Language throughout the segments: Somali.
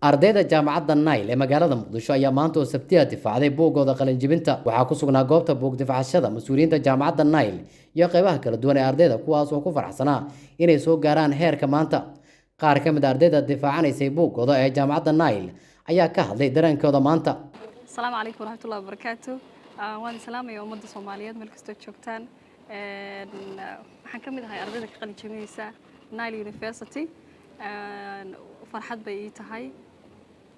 Ardayda Jaamacadda Nile ee magaalada Muqdisho ayaa maanta oo Sabtiya difaacday buuggooda qalinjibinta. Waxaa ku sugnaa goobta buug difaacashada mas-uuliyiinta Jaamacadda Nile iyo qeybaha kala duwan ee ardayda, kuwaas oo ku faraxsanaa inay soo gaaraan heerka maanta. Qaar ka mid a ardayda difaacanaysay buuggooda ee Jaamacadda Nile ayaa ka hadlay dareenkooda maanta. Asalaamu calaykum waraxmatullahi wabarakaatu. Waan salaamaya ummadda Soomaaliyeed meel kastoo joogtaan. Waxaan ka mid ahay ardayda ka qalin jabinaysa Nile University. Farxad bay ii tahay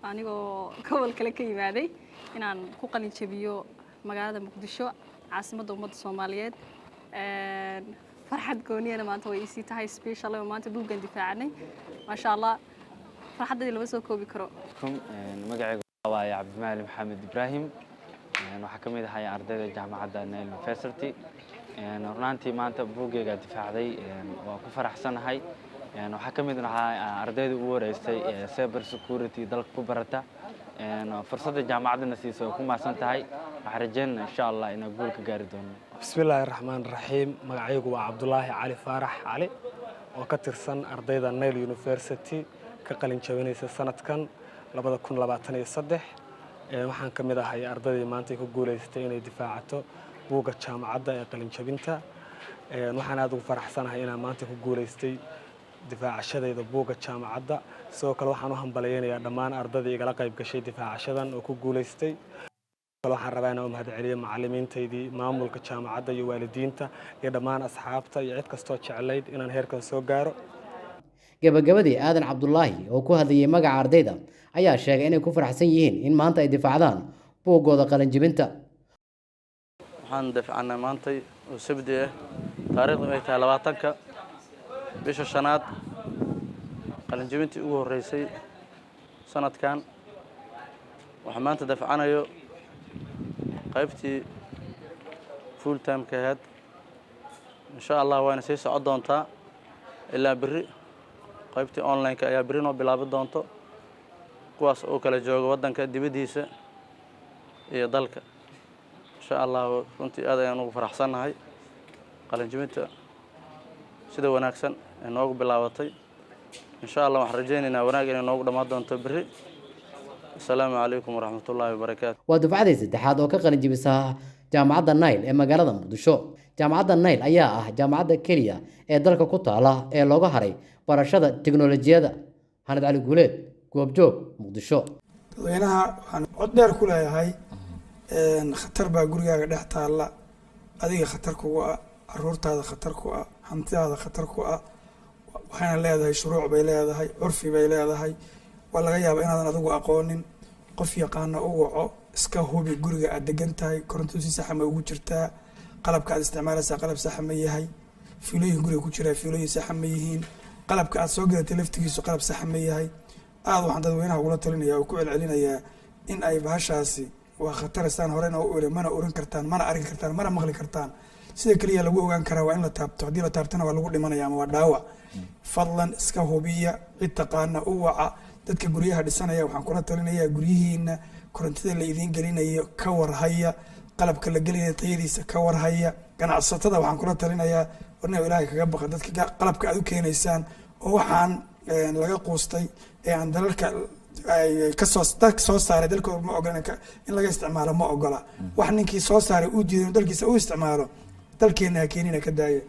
anigoo gobol kale ka yimaaday inaan ku qalin jabiyo magaalada Muqdisho, caasimadda ummadda Soomaaliyeed. Farxad gooniyana maanta way iisii tahay, special oo maanta buuggan difaacanay. Maasha Allah, farxaddadii lama soo koobi karo. Magacaygu waaye Cabdimaali Maxamed Ibraahim. Waxaa ka mid ahay ardayda jaamacadda Nile University. Runaantii maanta buuggeyga difaacday, waan ku faraxsanahay. Waxaa ka mid ahaa ardayda ugu horeysay cyber security dalka ku barata. Fursadda jaamacaddana siisa way ku mahadsan tahay. Waxaan rajeynana, insha Allah, inaan guul ka gaari doono. Bismillaahi raxmaan raxiim. Magacaygu waa Cabdulaahi Cali Faarax Cali oo ka tirsan ardayda Nile University ka qalin jabinaysa sanadkan 2023. Waxaan ka mid ahay ardaydii maanta ku guulaysatay inay difaacato buugga jaamacadda ee qalin jabinta. Waxaan aada ugu faraxsanahay inaan maanta ku guulaystay difaacashadayda buugga jaamacadda. Sidoo kale waxaan u hambalyaynayaa dhammaan ardaydii igala qayb gashay difaacashadan oo ku guulaystay. Waxaan rabaa inaan u mahadceliyo macallimiintaydii, maamulka jaamacadda iyo waalidiinta iyo dhammaan asxaabta iyo cid kastoo jeclayd inaan heerkan soo gaaro. Gabagabadii, Aadan Cabdulaahi oo ku hadlayay magaca ardayda ayaa sheegay inay ku faraxsan yihiin in maanta ay difaacdaan buuggooda qalinjibinta. Waxaan dafacnay maantay oo Sabdi ah, taariikhdu ay tahay 20-ka bisha shanaad, qalinjibintii ugu horreysay sanadkan. Waxaa maanta dafcanayo qaybtii full time-ka ahayd. Insha Allah wayna sii socon doontaa ilaa berri. Qaybtii online-ka ayaa berri noo bilaabi doonto, kuwaas oo kala jooga waddanka dibaddiisa iyo dalka, insha Allah. Runtii aad ayaan ugu faraxsannahay qalinjibinta sida wanaagsan ee noogu bilaabatay. Insha Allah waxaan rajaynaynaa wanaag inay noogu dhammaan doonto berri. Asalaamu calaykum waraxmatullaahi wabarakaatu. Waa dufcadii saddexaad oo ka qalin jibisa Jaamacadda Nile ee magaalada Muqdisho. Jaamacadda Nile ayaa ah jaamacadda keliya ee dalka ku taala ee looga haray barashada tiknolojiyadda. Hanad Cali Guuleed, Goobjoog, Muqdisho. Dadweynaha waxaan cod dheer ku leeyahay: khatar baa gurigaaga dhex taalla, adiga khatar kugu ah, caruurtaada khatar ku ah, hantidaada khatar ku ah. Waxayna leedahay shuruuc bay leedahay, curfi bay leedahay. Waa laga yaabaa inaadan adigu aqoonin. Qof yaqaana u waco. Iska hubi guriga aad degan tahay korontadu si saxa ma ugu jirtaa, qalabka aad isticmaalaysaa qalab saxa ma yahay, fiilooyin guriga ku jiraa fiilooyin saxa ma yihiin, qalabka aad soo gadatay laftigiisu qalab saxa ma yahay. Aada waxaan dadweynaha ugula talinaya oo ku celcelinayaa in ay bahashaasi waa khatarasaan horena u iri, mana orin kartaan, mana arki kartaan, mana maqli kartaan. Sida keliya lagu ogaan karaa waa in la taabto. Haddii la taabtana waa lagu dhimanaya ama waa dhaawac. Fadlan iska hubiya, cid taqaana u waca. Dadka guryaha dhisanaya waxaan kula talinayaa: guryihiina korontada la idiin gelinayo ka warhaya, qalabka la gelinaya tayadiisa ka warhaya. Ganacsatada waxaan kula talinayaa: warna Ilaahay kaga baqa dadka qalabka aad u keenaysaan oo waxaan laga quustay ee aan dalalka kasoo dalka soo saaray dalkooda ma ogola in laga isticmaalo. Ma ogola wax ninkii soo saaray uu diiday inuu dalkiisa u isticmaalo. Dalkeena ha keenina, ka daaya.